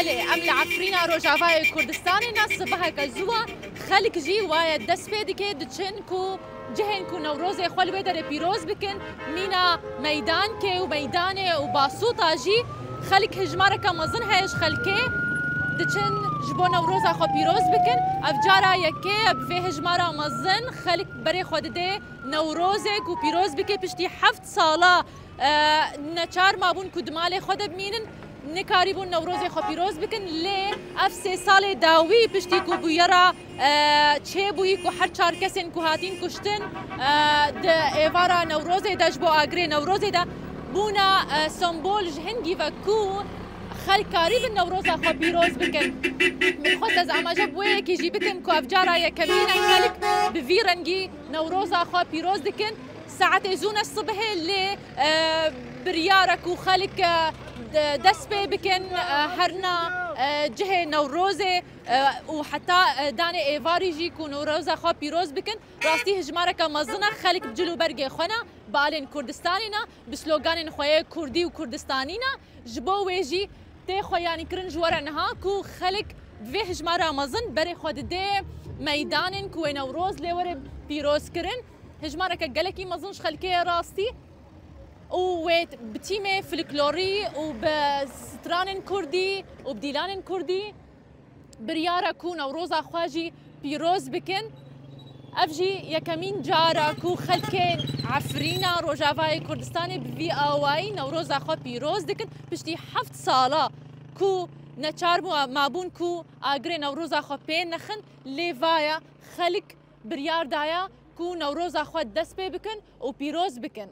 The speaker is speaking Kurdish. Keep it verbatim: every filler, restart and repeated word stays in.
Lê em li Efrîna Rojavayê Kurdistanê ne, sibeheke zû e, xelk jî waye dest pê dike, diçin ku cihên ku Newrozê xwe li wê derê pîroz bikin, mîna meydankê û meydanê û basûta jî xelk hejmareke mezin heye ji xelkê diçin ji bo Newroza xwe pîroz bikin. Ev cara yekê ye bi vê hejmara mezin xelk berê xwe dide Newrozê ku pîroz bike piştî heft sala, e, neçar mabûn ku di malê xwe de bimînin, nikarîbûn Newrozê xwe pîroz bikin, lê ev sê salê dawî piştî ku bûyera, e, çêbûyî ku her çar kesên ku hatîn kuştin, e, di êvara Newrozê de ji bo agirê Newrozê de bûne, e, sembol ji hingî ve ku xelk karîbin Newroza xwe pîroz bikin. Min xwest ez amaje bi wê yekê jî bikim ku ev cara yekemîn e xelk bi vî rengî Newroza xwe pîroz dikin. Saetê zû ne sibehê lê, e, biryar e ku xelk, e, de-, dest pê bikin, e, herna, e, cihê Newrozê, e, û heta, e, danê êvarî jî ku Newroza xwe pîroz bikin. Rastî hejmareke mezin e xelk bi cil û bergê xwe ne, bi alên Kurdistanê ne, bi sloganên xwe yê Kurdî û Kurdistanî ne. Ji bo wê jî tê xweyanîkirin ji we re niha ku xelk bi vê hejmara mezin berê xwe dide meydanên ku wê Newroz lê were pîrozkirin. Hejmareke gelekî mezin ji xelkê ye rastî û wê bi tîmê folklorî û bi stranên kurdî û bi dîlanên kurdî biryar e ku Newroza xwe jî pîroz bikin. Ev jî yekemîn car e ku xelkên Efrîna Rojavayê Kurdistanê bi vî awayî Newroza xwe pîroz dikin. Piştî heft sala ku neçar bû-, mabûn ku agirê Newroza xwe pê nexin, lê vaya xelk biryar daye ku Newroza xwe dest pê bikin û pîroz bikin.